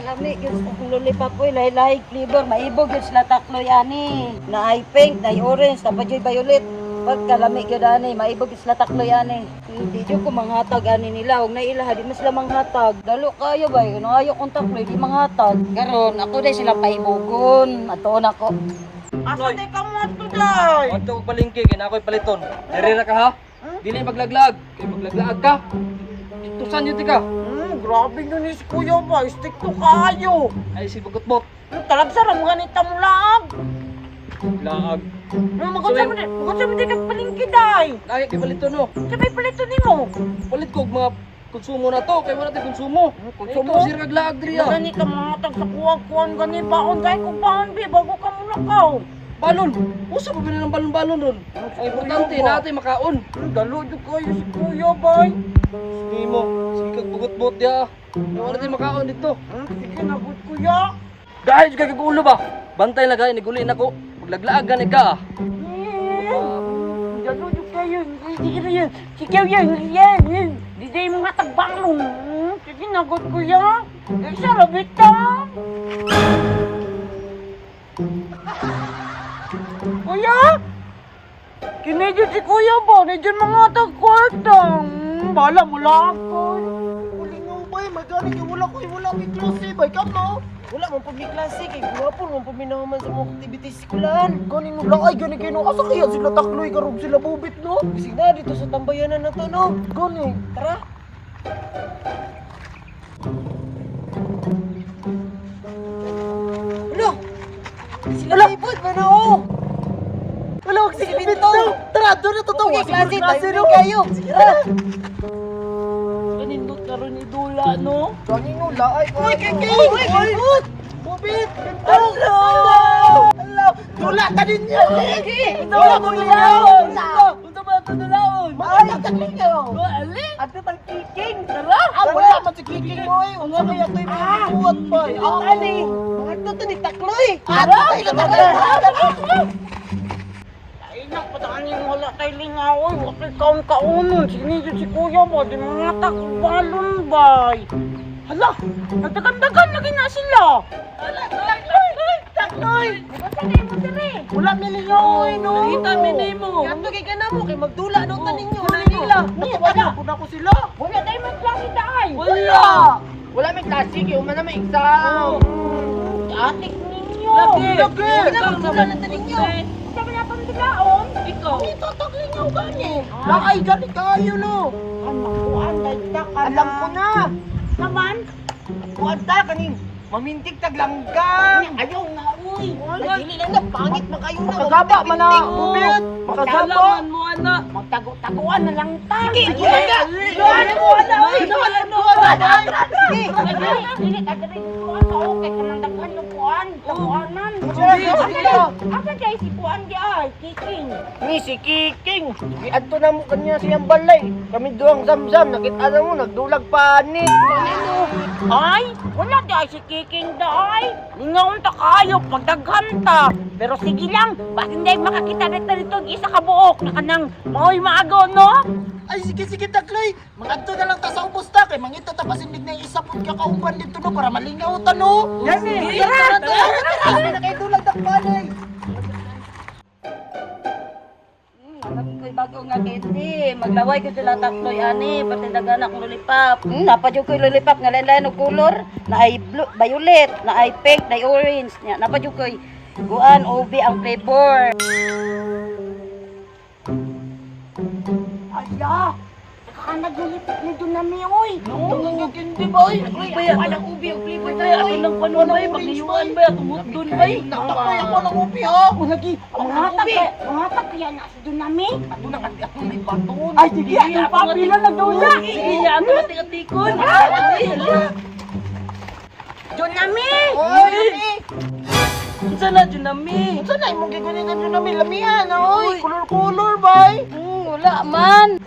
Kalami gyud sa akong lollipop oy, lahi-lahi flavor, maibog gyud sila takloy ani. Naay pink, naay orange, naa pa juy violet. Pagkalami gyud ani, maibog gyud sila takloy ani. Hindi jud ko manghatag ani nila, ug nailaha di man sila manghatag. Dalo kayo bay, nangayo kong takloy di manghatag. Karon ako day sila paibugon, atuon ako. Asa day ka mo ato day? Adto kog palengke kay na ako'y paliton. Diri ra ka ha. Dili maglaglag, kay maglaglaag ka. Itusan yun ka. Grabe yun ni si Kuya ba? Stick to kayo. Ay si Bugotbot. Talagsa ra mga nita mo laag. Laag. Magod sa mo magod sa mo di kag palengke day. Lagi kay paliton no. Sabay palito nimo. Palit ko og mga konsumo na to kay wala tay konsumo. Konsumo? Ikaw sir kag laag diri ah. Gani ka mga tag sa kuwag-kuwan gani baon day ko baon bi bago ka mo lakaw. Balon. Usa pa ba ng balon-balon ron? Ang importante natin makaon. Dalo jud kayo si Kuya bay. Sige mo, sige kag bugot-bot diya. Wala tay makaon dito. Sige na gud kuya. Dahil kag ulo ba? Bantay na gay niguli nako. Maglaglaag gani ka. Ah. Dalo jud kayo. Sige na yun. Sige yan. Yan. Yan. Di day mga tagbalong. Sige na gud kuya. Isa ra bitaw. Kuya? Kini jud si kuya ba? Ni jud mga tagkwarta. Bala mo lang ako. Ulingaw ba eh, magani kay wala ko wala mi klase ba kamo. Wala man pud mi klase kay guwapo man pud mi nahuman sa mga activities sa eskwelahan. Gani no laay gani kay no asa kaya sila takloy karog sila bubit no? Bisig na dito sa tambayanan na to no. Gani. Tara. Wala! Sila ipod ba na oh? Wala wag sige bitaw. Tara doon na totoo. Okay, klase tayo na kayo. Tara. Kanindot na ron idula, no? Gani no laay. Uy kay kay. Uy, bubit! Bubit. Hello! Hello. Dula ta ninyo. Dula mo dulaon! Unsa ba ito dulaon? Maay ang lingaw. Ali? Ato tang kiking! Tara! Ah, wala man si Kiking mo eh. Unsa kaya to'y mga buhat ba? Ang ani! Mga to to ni Takloy! Ah, tara! Tara! Ay, nak, pataan yung wala tayo lingaw, oy. Wala kaon kaunon. Sige si kuya ba? Di mga takbalon, bay. Hala, nagdagan-dagan lagi na sila. Hala, takloy! Takloy! Basta kayo mo dire. Wala mi lingaw eh no. Nakita mi nimo. Kato kay kanamo kay magdula no tanin nyo na nila. Wala ko na ko sila. Wala tayo may klase taay. Wala! Wala may klase kay uma na may exam. Atik ninyo. Lagi. Wala magdula na tanin nyo. Sabi na itong dulaon. Ikaw. Ito taglingaw gani. Laay gani kayo no. Ang makuan, dahil ka na. Alam ko na. Naman. Kuan ta kaning mamintik taglanggam. Ayaw na uy. Ay, dili lang na pangit man kayo na. Makagaba man na, bubit. Makagaba. mo ana. Magtago-taguan na lang ta. Sige, wala na. Wala mo, wala. Uy, Wala, wala. Sige. Dili ka diri kuan ka okay kanang daghan ng kuan, taguanan. Sige, sige. Asa kay si kuan di ay, Kiking. Ni si Kiking. Giadto na mo kanya siyang balay. Kami duang zamzam nakita na mo nagdulag panit. Ay, wala di ay si Kiking daay. Lingaon ta kayo pagdaghan ta. Pero sige lang, basin day makakita dito dito ang isa ka buok na kanang maoy maago no. Ay sige sige takloy. Mangadto na lang ta sa ubos ta kay mangita ta pasindig na isa pud ka kauban dito no para malingaw ta no. Gani. Tara, tara, tara. Kami na kay dulag dakpanay. Alam ko'y bago nga candy. Maglaway ko sila takloy ani, pati daghan akong lollipop. Napa jud ko'y lollipop nga lain-lain og color, na ay blue, violet, na ay pink, na ay orange. Nya napa jud ko'y guan ubi ang flavor. Ala, nakakanagulipit ni Dunami oy. Tungan yung kindi boy. Uy, ako ng ubi ang flavor tayo. Ato nang panon bay, pagliyuan bay, atong hutdon bay. Takloy ako ng ubi ha. Lagi, mga tag kaya na si Dunami. Ato nang ati ato may baton. Ay, sige, atong papila na dula. Sige niya ato atik-atikon. Dunami! Oy! Unsa na Junami? Unsa na imong giguningan yun namin lamian oy. Kulor-kulor bay. Wala man.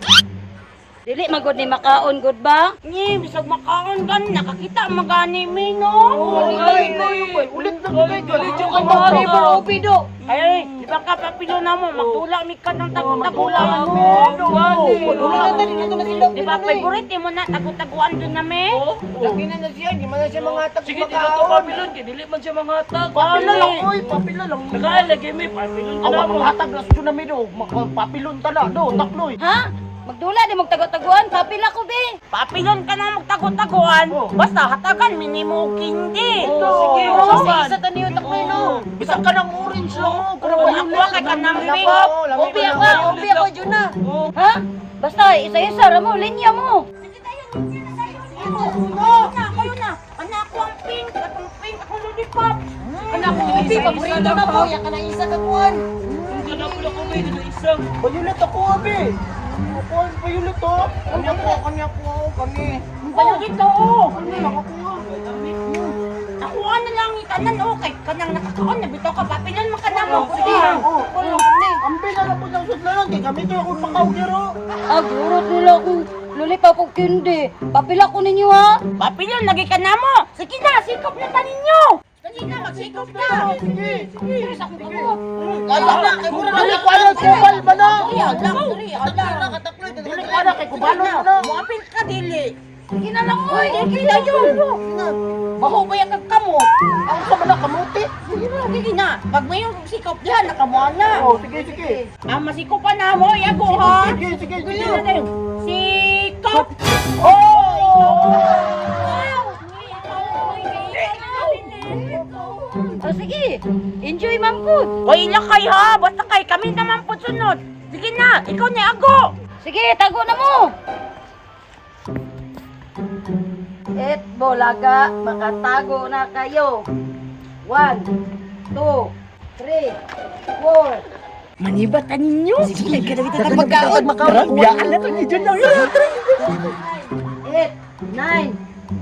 Dili magod ni makaon gud ba? Ni, bisag makaon gan, nakakita magani mi, no? Ay, Ulit na kay Dili jud ka Ang mga flavor ubi do. Ay, di ba ka papilo na mo, magdula mi ka ng tagutaguan mo. Wala na dili na sila. Di ba, favorite mo na, tagutaguan doon na mi? Lagi na na siya, di man na siya mangatag Sige, dili to papilon kay dili man siya manghatag. Papila lang oy, papila lang. Nakain lagi mi papilon ka Awa na mo. manghatag las jud na mi do, papilon ta na do, takloy. Ha? Magdula di magtago-taguan, papila ko be. Papilon ka na magtago-taguan, basta hatagan, minimo kindi. Sige, Oh, usapan. isa taniyo takloy no. Bisan ka ng orange lang mo, Uy, ako kay kanang pink. Ubi ako, ubi ako Juna. Ha? Basta isa-isa ra mo, linya mo. Sige tayo, linya na tayo. Kayo na, kayo na. Anak ko ang pink, atong pink, akong lollipop. Anak ko ubi, paborito na po. Ya ka na isa ka kuan. Kung ka na ko may dili isang. Violet ako, abi. Ako ang violet oh. Kanya ko, kanya ko, kami. Kayo dito, oh. Ano lang ako. ah. Ako na lang itanan, okay. Kanang nakakaon, nabitaw ka, papilon man ka na mo. Sige. Oh, Kulo ni. Ambi na lang po ng sudlanon kay kami to akong pakaugero. Ah, giurot nila akong lollipop og kindi. Papila ko ninyo ha. Papilon, lagi ka na mo. Sige na, sikop na tanin nyo. Sige na, magsikop na. Sige, sige. Sa akong kamot. Kaya na kay mura Dili ko alam kubal ba na? Dali, ala. Dili ko alam kay kubalon ba na? Muapil ka, dili. Sige na lang oy. Dili na yun. Baho ba yung kagkamot? Ang sa man kamuti. Sige na, sige na. Pag may yung sikop diyan, nakamuha na. Oh, sige, sige. Ah, masikopan na mo, yago ha. Sige, sige, sige. Sige na tayo. Sikop! Oh! Oh, sige. Enjoy ma'am food. Hoy, lakay ha! Basta kay kami naman po sunod. Sige na, ikaw na ago! Sige, tago na mo. Et bolaga, makatago na kayo. 1, 2, 3, 4. Manibatan ninyo! Sige, nagkadawit na pagkaon. Tara, biyaan na to ni Jun. 8, 9,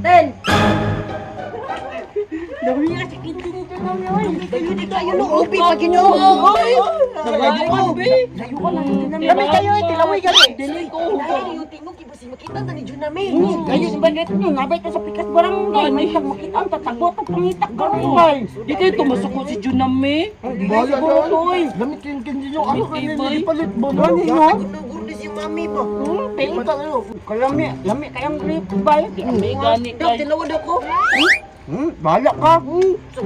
10. Dami nga si Kindy nito na yun. Kayo no, ubi pa Ginoo. Layo ka. Layo ka na dito na Kami kayo eh, tilaway kami. Dili ko. Dahil yung tingog ibasi makita ta ni Junami. Kayo sa bandet nyo, nabay ta sa pikas barangay. May siyang makita ang tatago at pangitak barangay. Di kayo tumasuko si Juname. Bahala Siguro, oy. Lamit yung kindi nyo. Ano ka Lamit, nyo? eh, Ipalit ba? Ano nyo? Nagurnis yung mami ba? Tingin ka kayo. Kalami, lami kayang grip bay. May gani Dok, kay. tinawad ako. Bahala ka.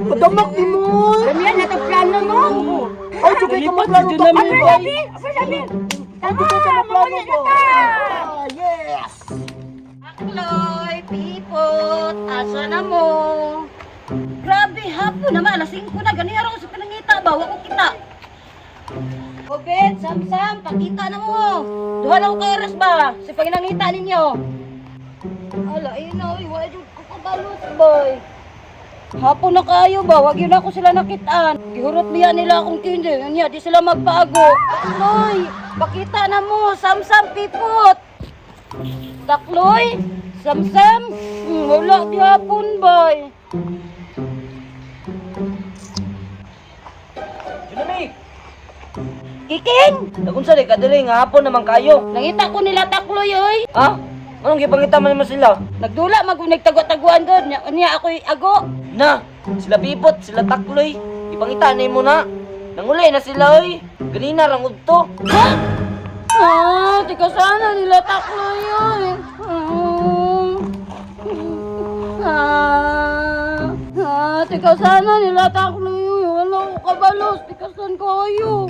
Padamak ni mo. Lami yan, natag plano no? Ay, sugay ka Nalipat maplano si to. Juname, Ano bay. sabi? Apa sabi? Ay, sugay ka maplano to. Ah, yes! Akloy, pipot, asa na mo? Grabe, hapon naman, alas 5 na, ganyan ako sa pinangita ba? Wa ko kita. Obed, Samsam, pakita na mo. Duha na ko ka oras ba? Sa panginangita ninyo. Ala, ayun na, uy, wala jud ko kabalot, boy. Hapon na kayo ba? Wag yun ako sila nakitaan. Gihurot niya nila akong kindi. Niya, di sila magpaago. Akloy, pakita na mo. Samsam, pipot. Takloy, samsam, wala di hapon bay. Juname. Kiking! Nagunsa di ka dili nga hapon naman kayo. Nangita ko nila takloy oy. Ha? Anong gipangita man nimo sila? Nagdula magunig tago-taguan doon. Nya, niya ako'y ago. Na, sila pipot, sila takloy. Ipangita nimo na. Nangulay na sila oy. Ganina rang udto. Ha? Ah, tika sana nila takloy oy. Ah, ah, tika sana nila takloy oy. Wala ko kabalos. Tika saan kayo?